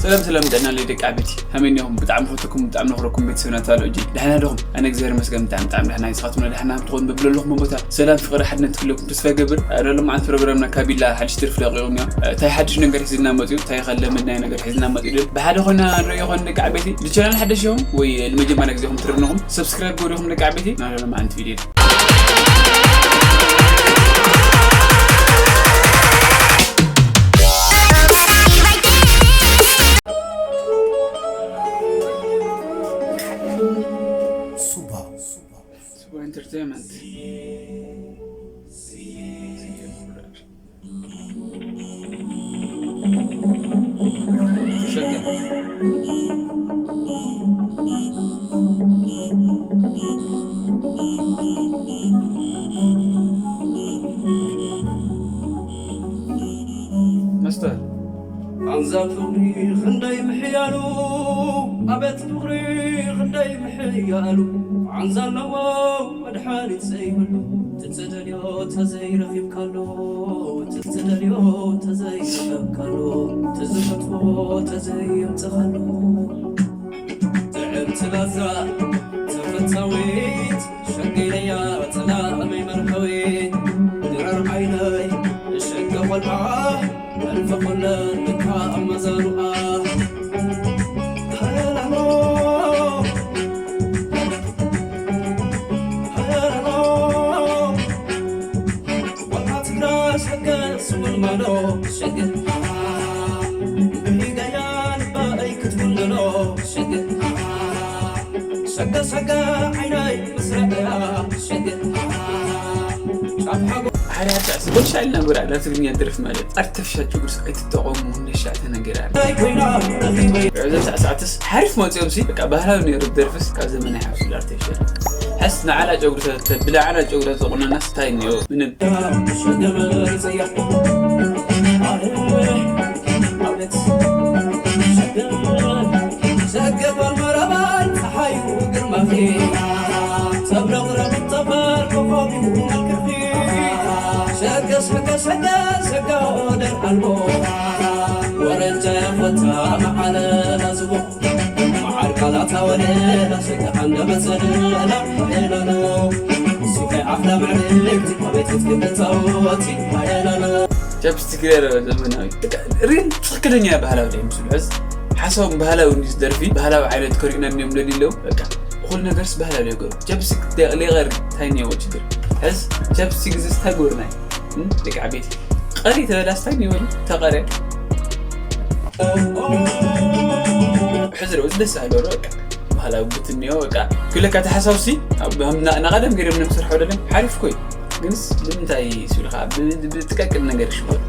ሰላም ሰላም፣ ጥዕና ለይ ደቂ ዓበይቲ፣ ከመይ እኒኹም? ብጣዕሚ ፈተኩም፣ ብጣዕሚ ነኽረኩም ቤተሰብና ተዋልኦ እጂ። ደሕና ዲኹም? ኣነ እግዚኣብሔር ይመስገን ብጣዕሚ ብጣዕሚ ደሕና እየ። ንስኻትኩም ደሕና ትኾኑ በብለለኹም ቦታ ሰላም ፍቅሪ ሓድነት ክህልወኩም ተስፋ ይገብር። እ፣ ሎማዓንቲ ፕሮግራምና ካቢላ ሓድሽ ደርፊ ለቂቖም እዮም። እ፣ እንታይ ሓድሽ ነገር ሒዝና መፅኡ? እንታይ ከለመድናዮ ነገር ሒዝና መፅኡ? ድብል ብሓደ ኮይና ንርእዮ ኾን ደቂ ዓበይቲ። ንቻናል ሓደሽ እዮም ወይ ንመጀመርያ ግዜ ኹም ትርንኹም? ሰብስክራይብ ገዲኹም ደቂ ዓበይቲ። ናብ ሎማዓንቲ ቪድዮ። ሱባ። ሱባ ኢንተርቴይንመንት። ሸገር። መስተ። ኣንዛ ፍቕሪ ክንደይ ምሕያሉ፣ ኣቤት ፍቕሪ ክንደይ ምሕያሉ፣ ኣንዛ ኣለዎ መድሓኒት ዘይብሉ፣ ትትደልዮ ተዘይረኺብካሉ፣ ትትደልዮ ተዘይረኸብካሉ፣ ትዝፈትዎ ተዘየምጽኻሉ። ጥዕምቲ ላዛ ተፈታዊት፣ ሸገረያ ጥላመይ መርሐዊት፣ ድረር ዓይነይ ሸገ ቖልዓ፣ ኣልፈ ኾለን ልካ ኣመዛኑኣ። ሃላሎ፣ ሃላሎ፣ ወልሓ ትግራ ሸገ ስውል ማሎ ሸገ፣ ብሂጋያ ልባይ ክትውንኖ ሸገ፣ ሸገ ሸገ ዓይናይ ምስረያ ሸገ፣ ጫፍ ሓጎ ሓርያ ጫስ ጎሻ ኢልና ጉራ ትግርኛ ደርፍ ማለት ኣርተፊሻል ጨጉሪ ኣይትጠቐሙ። እንደሻተ ነገር ኣለ። እዞም ሳዕሳዕትስ ሓሪፍ መፂኦም ሲ በቃ ባህላዊ ነይሩ ደርፍስ ካብ ዘመናዊ ሓፍሱ ኣርተፊሻል። ሕስ ንዓና ጨጉሪ ተበትተ ብላዕና ጨጉሪ ተቆነናስ እንታይ እኒኦ? ምንም። ሸገር መረባይ ፀሓዩ ግርማኺ ተብረቕረቕ ጠፈር ኮኾብ መልክኺ ሸገ ሸገ ሸገ ሸገ ወደር ኣልቦ ወረጃ ያኾታ መዓለላ ዝቦ መዓር ቃላታ ወለላ ሸገ ኣንደበሰለላ ሌላሎ ሱኸ ኣኽላ ምዕርግቲ ኣቤት ክትግል ፃወቲ ሌላሎ ቻፕስቲክ ገይረ ዘመናዊ በቃ ሪል ትኽክለኛ ባህላዊ ዳይ ምስሉ ሕዝ ሓሳቦም ባህላዊ እንዲስ ደርፊ ባህላዊ ዓይነት ከሪኡና እኒኦም ደሊ ኣለዉ በቃ እኹል ነገርስ ባህላዊ ዳይ ገሩ ቻፕስቲክ ሌቀር እንታይ እኒኦ ችግር ሕዝ ቻፕስቲክ ዝስ እንታይ ገሩናይ ደቂ ዓበይቲ ቀሪ ተበላስታይ እኒኦ ተቐረ ሕዝረው ደስ ኣለ በቃ ባህላዊ ብትንዮ በቃ ክለካ ተሓሳውሲ ናቐደም ገይሮም ነምስርሖ ደለን ሓሪፍ ኮይ ግንስ ንምንታይ ሲሉ ከዓ ብጥቀቅን ነገር ሽወል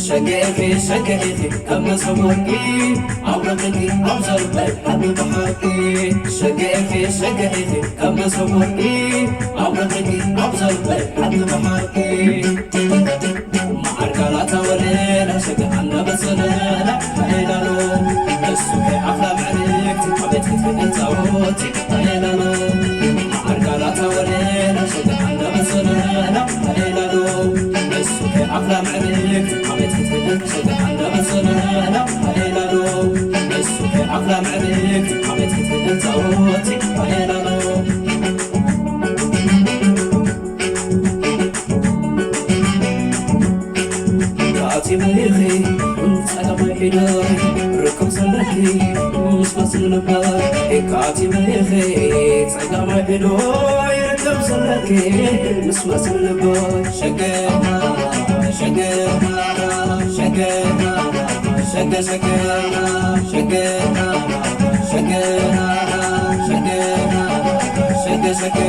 ሸገ ኢኺ ሸገ ኢኺ ከም መሶብ ወርቂ ኣብ ረቂቂ ኣብ ዘርበይ ሓቂ ብሓቂ ሸገ ኢኺ ሸገ ኢኺ ከም መሶብ ወርቂ ኣብ ረቂቂ ኣብ ዘርበይ ሓቂ ብሓቂ መዓር ቃላታ ወለላ ሸገ ኣናበሰለላ ሄላሎ እሱ ከይ ኣኽላ ምዕርግቲ ኣቤት ክትክእል ፃወቲ ሄላሎ መዓር ቃላታ ወለላ ሸገ ኣናበሰለላ ሄላሎ እሱ ከይ ኣኽላ ምዕርግቲ ኣቤት ክትክእል ሸገ ኣናበሰለላ ሄላሎ እሱ ከይ ኣኽላ ምዕርግቲ ኣቤት ክትክእል ፃወቲ ሄላሎ ካቲ መሪኺ ጸጋማይ ኢደይ ርክብ ዘለኪ ምስ መስል ነበር ካቲ መሪኺ ጸጋማይ ኢደይ ርክብ ዘለኪ ምስ መስል ነበር ሸገ ሸገ ሸገ ሸገ ሸገ ሸገ ሸገ ሸገ ሸገ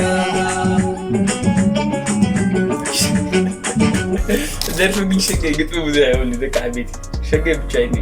ሸገ ደርፊ ግን ሸገ ግጥሚ ብዙሕ የብሉ ደቂ ዓበይቲ። ሸገ ብቻ እዩ።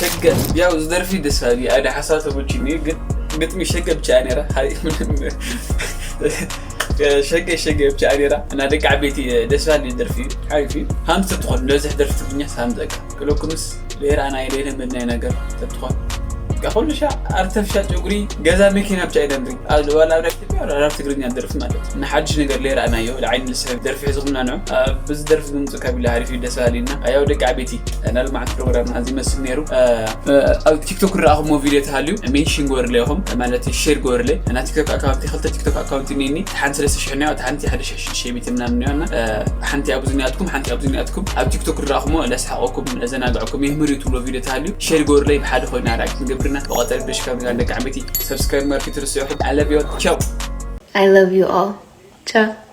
ሸገ ያው ዝደርፊ ደስ ባቢ ኣደ ሓሳብ ተቦችኒ ግን ግጥሚ ሸገ ብቻ ነራ። ሸገ ሸገ ብቻ ነራ። እና ደቂ ዓበይቲ ደስ ባሊ ደርፊ ሓሪፊ ሃምስ ትኾን ነዝሕ ደርፊ ትግኛ ሳምዘጋ ክለኩምስ ሌራ ናይ ሌለ መድናይ ነገር ተትኾን ከኹልሻ ኣርተፍሻ ጨጉሪ ገዛ መኪና ብቻ ይደንሪ። ዋላ ኣብ ኢትዮጵያ ኣብ ትግርኛ ደርፊ ማለት ንሓድሽ ነገር ሌራ ናዮ። ዓይኒ ልስሕብ ደርፊ ሕዝኹምና ንዑ። ብዚ ደርፊ ዝምፅእ ካብ ኢለ ሓሪፍ እዩ ደስ ባሊና። ያው ደቂ ዓበይቲ ናልማዓት ፕሮግራም ኣዚ መስል ነይሩ። ኣብ ቲክቶክ ረኣኹሞ ቪድዮ ተሃልዩ ሜንሽን ጎርለ ኢኹም ማለት ሼር ጎርለ እና ቲክቶክ ኣካውንቲ ክልተ ቲክቶክ ኣካውንቲ ኔኒ ሓንቲ ሰለስተ ሽሕ ኒያ ሓንቲ ሓደ ሽሕ ሽዱሽተ ሚእቲ ምናምን ኒያ እና ሓንቲ ኣብዚ ኒያትኩም ሓንቲ ኣብዚ ኒያትኩም ኣብ ቲክቶክ ረኣኹሞ ለስሓቆኩም ለዘናግዕኩም የምህር እዩ ትብሎ ቪድዮ ተሃልዩ ሼር ጎርለ ብሓደ ኮይና ራክ ንገብርና ብቐጠር ብሽካ ምዛን ደቂ ዓበይቲ ሰብስክራይብ ማርኪ ትርስዑ ኣለብዮ ቻው I love you all. Ciao.